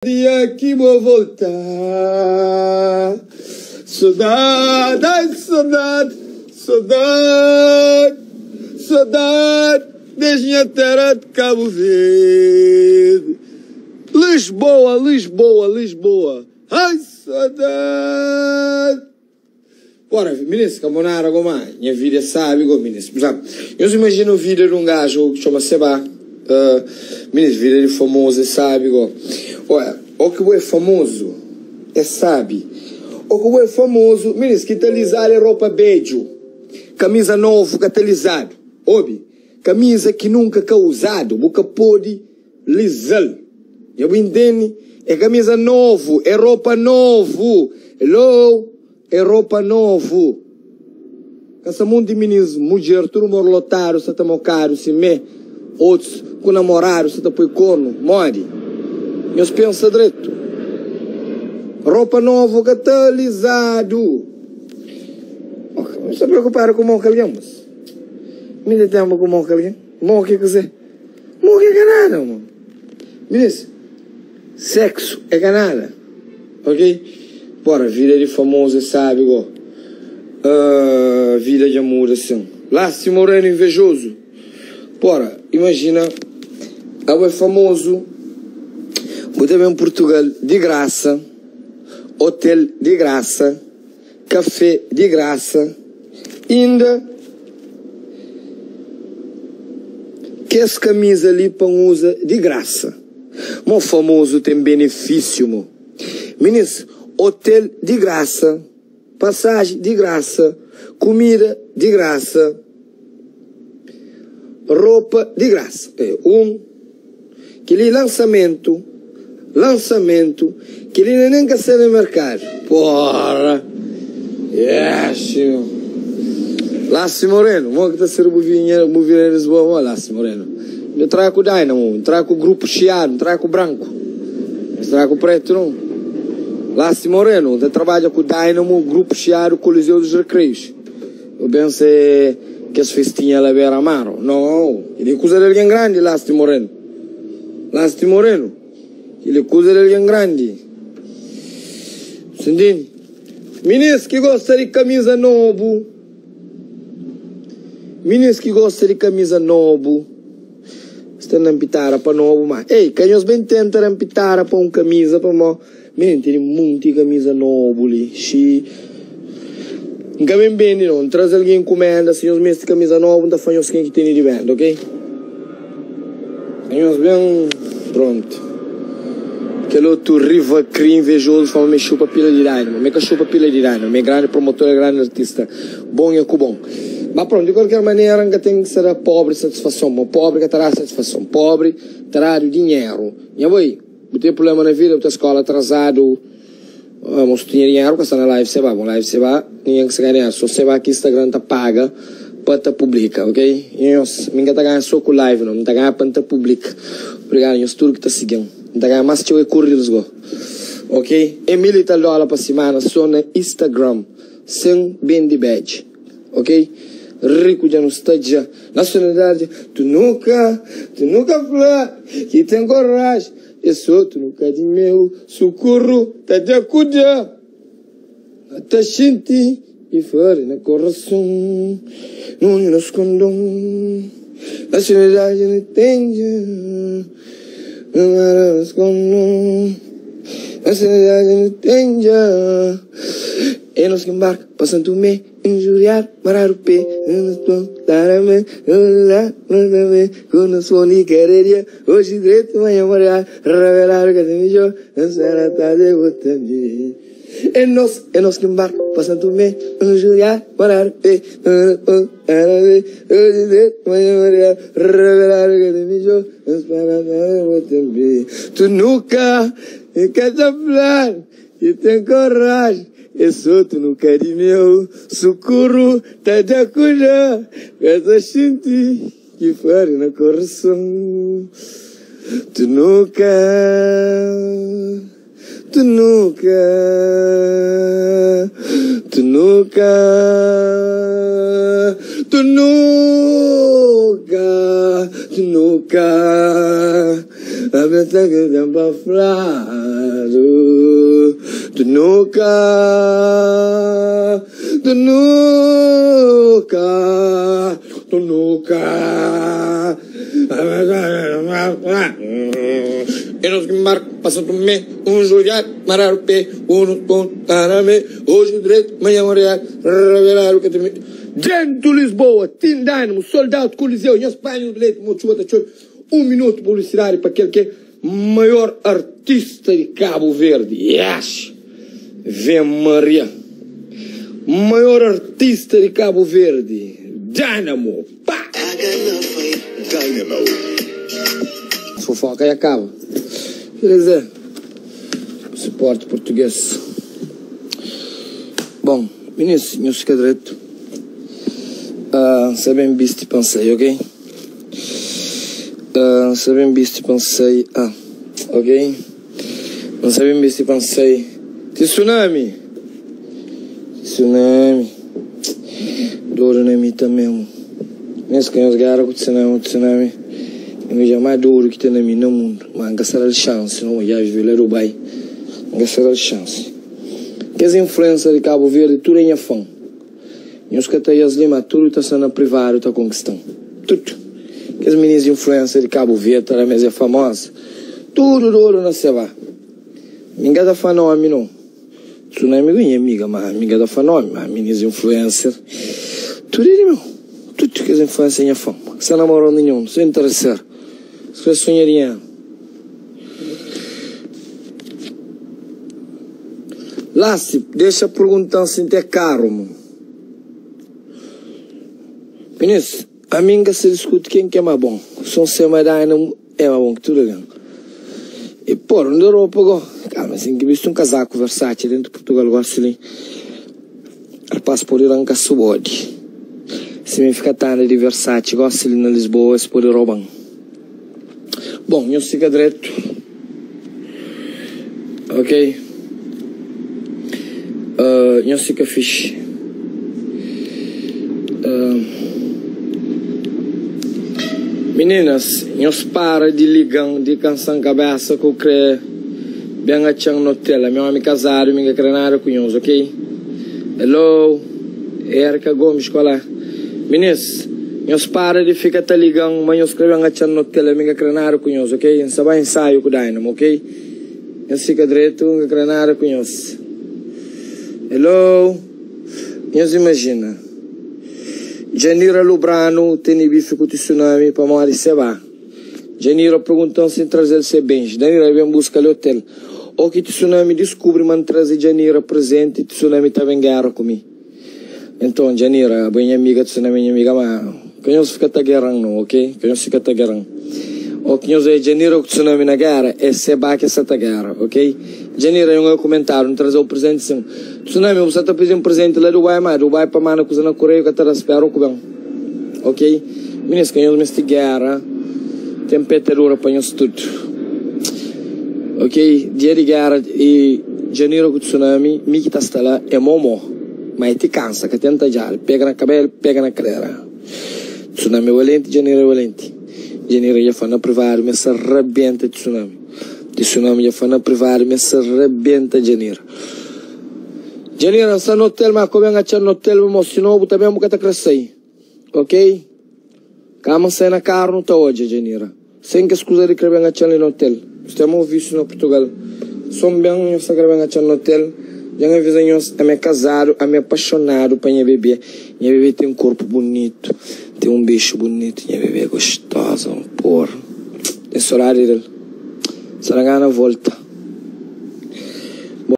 Dia ki bo volta Sodad, ai sodad, sodad Sodad des nha terra de Cabo Verde Lisboa, Lisboa, Lisboa Ai sodad Bora, minis, ka bo nada go ma nha vida é sabi go, minis. Por exemplo, nhos imajina vida di un gajo ki txoma Seba, uh, minis, vida di famoso é sabi go. Oia, o ki bo é famoso é sabi. O ki bo é famoso, minis, ki ta lizadu é ropa bedju, kamisa novu ka ta lizadu. Obi, kamisa ki nunka ka uzadu, bu ka podi liza-l. Nha bu intende? É kamisa novu, é ropa novu. Hello? É ropa novu. Ka sta monti minis, mudjer, tudu morlotadu, sta ta mokadu simé. Otus ku namoradu sta ta poi kornu. Modi? Nhos pensa dretu. Ropa novu ka ta lizadu. Ok, mi sta preokupadu ku moka algen, mos. Mi ta tenba ku moka algen. Moka é kuzê? Moka é ka nada, mo. Minis, sexo é ka nada. Ok? Bora, vida di famoso é sabi go. Uh, vida dja muda sim. Lassi Moreno invejoso. Bora, imagina, abo é famoso, bu ta ben Portugal di graça, hotel di graça, café di graça, inda kes camisa li pa N usa di graça. Mo famoso tem benefício mo. Minis, hotel di graça, passagem di graça, comida di graça, roupa di graça. É um Kel-li lançamento, lançamento, kel-li na nen ka sta na merkadu. Porra! Yes! Lassi Moreno, mo ki ta ser bu vinha, bu vira em Lisboa, mo Lassi Moreno. Nhu tra ku Dynamo, nhu tra ku grupo chiado, nhu tra ku branco. Nhu tra ku preto não. Lassi Moreno, ta trabadja ku Dynamo, grupo chiado, Coliseu dos Recreios. Bu pensa é kes festinha la bera mar? Nau, kel-li é kuza di algen grandi, Lasti Morenu. Lasti Morenu, kel-li é kuza di algen grandi. Bu ntende? Minis ki gosta di kamiza nobu, minis ki gosta di kamiza nobu, sta na npitara pa nobu, ma ei, ka nhos ben tenta na npitara pa un kamiza pamó. Mi N tene munti kamiza nobu li. Xi N ka ben bende no. N traze algen enkumenda. Si nhos meste kamiza nobu, N ta fla nhos ken ki tene di benda, ok? Nhos ben prontu. Kel otu riva kri invejozu fla ma mi xupa pila di Dynamo. Mi ka xupa pila di Dynamo. Mi é grandi promotor, é grandi artista. Bon é ku bon. Ma prontu, di kualker manera N ka ten ki sa da pobri satisfason. Ma pobri ka ta da satisfason. Pobri ta dadu dinheru. Nha bai. Bu ten problema na vida, bu ta skola atrasadu, mo su tinha dinheru ka sta na live seba, bon live seba ninguém ka sta ganha dinheru, so seba ki instagram ta paga pa ta publica ok nhos mi ka ta ganha so ku live no mi ta ganha pa nta publica obrigado nhos tudu ki ta siguin mi ta ganha mas txeu é ku reels go ok é mil e tal dola pa simana so na instagram sem bende badge ok riku dja nu sta dja nacionalidade tu nunca tu nunca fla ki ten coragem es otu nu ka di meu sucurru ta da ku da ta xinti i fari na coração nu nos kondon nacionalidade nu ten dja nos kondon nacionalidade nu ten dja é nos ki mbarka pa Santo Tomé Injuriadu, maradu pé Ku nos fone kada dia Oji dretu, manha mariadu Rabeladu ka ten midjor N ta debo tanbe É nos, é nos ki mbarka pa Santo Tomé Injuriadu, maradu pé Oji dretu, manha mariadu Rabeladu ka ten midjor N ta debo tanbe Tu nuka ka ta fla Ki ten koraji Es otu nu ka di meu Sukuru ta da ku da Ka ta xinti ki fari na korason Tu nuka Tu nuka Tu nuka Tu nuka Tu nuka. A pensa ki ten pa fladu Tu nunka, tu nunka, tu nunka E nos ki marka pa Santo Tomé Un juliadu maradu pé Unu konta na mé Oji dretu, manhan mariadu Reveladu ka ten Dentu Lisboa, Team Dynamo, sold out Coliseu, nhos panha un bilheti mo txuba ta txobe Un minutu publicidadi pa kel ke maior artista di Cabo Verde yes Ve Maria Maior artista di Cabo Verde Dynamo pa. Dynamo. Fofoca ya caba. Quer dizer, suporte português. Bom, minis, nhos fika dretu. Uh, sa ben bisti pa N sai, ok? Uh, sa ben bisti pa N sai, ah, ok? N sa ben bisti pa N sai. Ti tsunami! Tsunami! Dodu na mi ta memu. Nhos ka nhos gara ku tsunami, tsunami é midjor más dodu ki ten na mi na mundu. Ma N ka sta da-l xansi, no. Dja vive la Dubai, N ka sta da-l xansi. Kes influencer di Cabo Verde tudu é nha fã. Nhos ka ta es li ma tudu ta sta na privadu ta konkistan. Tudu. Kes minis influencer di Cabo Verde ta da ma es é famosa. Tudu dodu na seba. Mi n ka ta fla nomi no. Tsunami ku nha amiga ma mi n ka ta fla nomi ma minis influencer tudu é di meu. Tudu kes influencer é nha fã. Ka sta namoradu ninhun. So intereser. So es sunha dinheru. Lassi, dexa perguntan si n'te karu mo. Minis, ami n'ka sa diskuti ken ki é ma bon, so n'se ma Dynamo é ma bon ki tudu algen. E por, n'da ropa go, kalma, si n'ka bisti un kazaku Versace dentu Purtugal gosi li, rapas pode ranka su bodi. Si mi fika ta anda di Versace gosi li na Lisboa, es pode roban. Bon, nhos fika dretu. Ok. Uh, nhos fika fixi. Uh, meninas, nhos para di ligan, di kansan kabesa ku kre ben atxan no hotel. Ami omi kazadu, mi ka kre nada ku nhos, ok? Hello, Erika Gomes, qual é? Minis, nhos para di fika ta liga-m ma nhos kre ben atxa-m na otel. Ami N ka kre nada ku nhos, ok? N sta ba insaiu ku Dynamo, ok? Nhos fika dretu, N ka kre nada ku nhos. Hello? Nhos imajina, Janira Lubrano tene bifi ku Tsunami pamodi se ba. Janira pergunta-m si N traze-l se bens. Janira ben buska li otel. Oki Tsunami diskubri ma N traze Janira prezenti, Tsunami ta ben gera ku mi. Enton, Janira, abo é nha amiga, Tsunami é nha amiga, ma ka nhos fika ta geran no, ok? Ka nhos fika ta geran. O ki nhos oia Janira ku Tsunami na gera, é seba ki sa ta gera, ok? Janira, nhon oia kumentariu, N trazeu prezenti sin. Tsunami, bu sa ta pidi-m prezenti la Dubai, ma Dubai pa manda kuza na kureiu ka ta da, spera ku ben, ok? Minis, ka nhos meste gera, ten petadura pa nhos tudu, ok? Dia di gera i Janira ku Tsunami, mi ki ta sta la é mo-mo. Ma e ti kansa, ka ten tadjadu, pega na kabelu, pega na kadera. Tsunami é balenti, Djanira é balenti. Djanira dja fla na privadu ma e sa rabenta Tsunami. Tsunami dja fla na privadu ma e sa rabenta Djanira. Djanira, N sta na otel, ma ka bu ben atxa-m na otel, pamodi sinau bu ta ben bu ka ta kre sai. Ok? Kama sai na karu nu ta odja Janira Sen kes kuza di kre ben atxan li na otel Nhos ten mau visu na Purtugal So N ben nhos ta kre ben atxan na otel Dja N aviza nhos ami é kazadu ami é apaxonadu pa nha bebê Nha bebê ten korpu bunitu ten un bexu bunitu Nha bebê é gostoza porra Ten sodadi del Sa da gana volta.